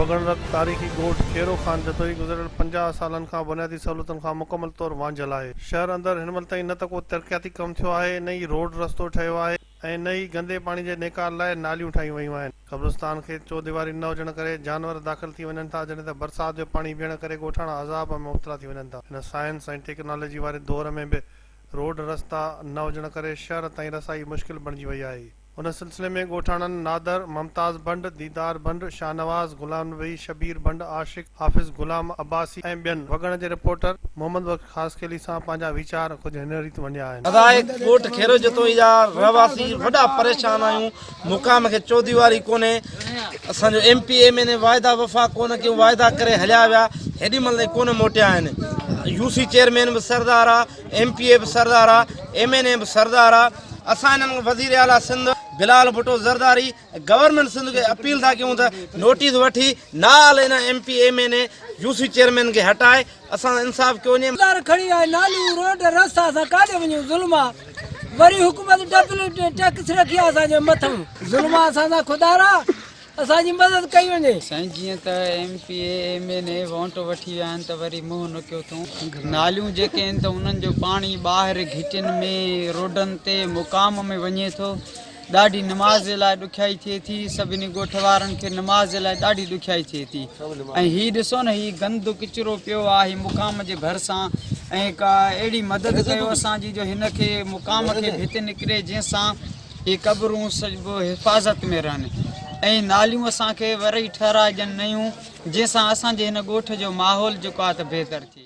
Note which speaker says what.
Speaker 1: وڳڻ رڳ تاريخي ڳوٺ خيرو خان جتوئي گذريل 50 سالن کان بنيادي سهولتن کان مڪمل طور وانجهيل آهي. شهر اندر هن مهل تائين نه ته ڪو ترقياتي ڪم ٿيو آهي، نه ئي روڊ رستو ٺهيو آهي ۽ نه ئي گندي پاڻي جي نيڪال لاء ناليون ٺاهيون ويون آهن. قبرستان کي چوديواري نه هجڻ ڪري جانور داخل ٿي وڃن ٿا، جڏهن ته برسات جو پاڻي بيهڻ ڪري ڳوٺاڻا عذاب ۾ مبتلا ٿي وڃن ٿا. هن سائنس ۽ ٽيڪنالاجي واري دور ۾ به روڊ رستا نه هجڻ ڪري شهر تائين رسائي مشڪل بڻجي وئي آهي. ان سلسلي ۾ ڳوٺاڻن نادر، ممتاز ڀنڊ، ديدار ڀنڊ، شاهنواز، غلام نبي، شبير ڀنڊ، عاشق، حافظ غلام عباسي ۽ ٻين وڳڻ جي رپورٽر محمد بخش خاصخيلي سان پنهنجا ويچار ڪجهه هن ريت ونڊيا آهن.
Speaker 2: هدايت ڳوٺ کيرو جتوئي جا رهواسي وڏا پريشان آهيون مقام کي چوديواري ڪونهي اسان جو M P M N A واعدا وفا ڪونه ڪيون واعدا ڪري هليا ويا هيڏي مهل تائين ڪونه موٽيا آهن يو سي چيئرمين به سردار آ ايم پي اي به سردار آ ايم اين اي به سردار آ اسان انهن وزير اعليٰ سنڌ بلال ڀٽو زرداري گورنمينٽ سنڌ کي اپيل ٿا ڪيون ته نوٽيس وٺي نااهل ان M P M N A U C chairman کي هٽائي اسان سان انصاف ڪيو وڃي.
Speaker 3: گذار کڻي آئي ناليون روڊ رستا اسان ڪاڏي وڃون ظلم آ وري حڪومت ڊبل ٽيڪس رکي آ اسان جي مٿن ظلم آ اسان سان خدارا اسان جي مدد ڪئي وڃي.
Speaker 4: سائين جيئن ته M P A M N A vote وٺي ويا آهن ته وري منهن نه ڪيو اٿئون. ناليون جيڪي آهن ته انهن جو پاڻي ٻاهر گهٽين ۾ روڊن تي مقام ۾ وڃي ٿو. ڏاڍي نماز جي لاء ڏکيائي ٿئي ٿي. سڀني ڳوٺ وارن کي نماز جي لاء ڏاڍي ڏکيائي ٿئي ٿي ۽ هي ڏسو نه هي گند ڪچرو پيو آهي مقام جي ڀرسان ۽ ڪا اهڙي مدد ڪيو اسان جي جو هن کي مقام کي ڀت نڪري جنهن سان هي قبرون سڄ حفاظت ۾ رهن ۽ ناليون اسان کي وري ٺهرائجن نيون جنهن سان اسان جي هن ڳوٺ جو ماحول جيڪو آهي ته بهتر ٿئي.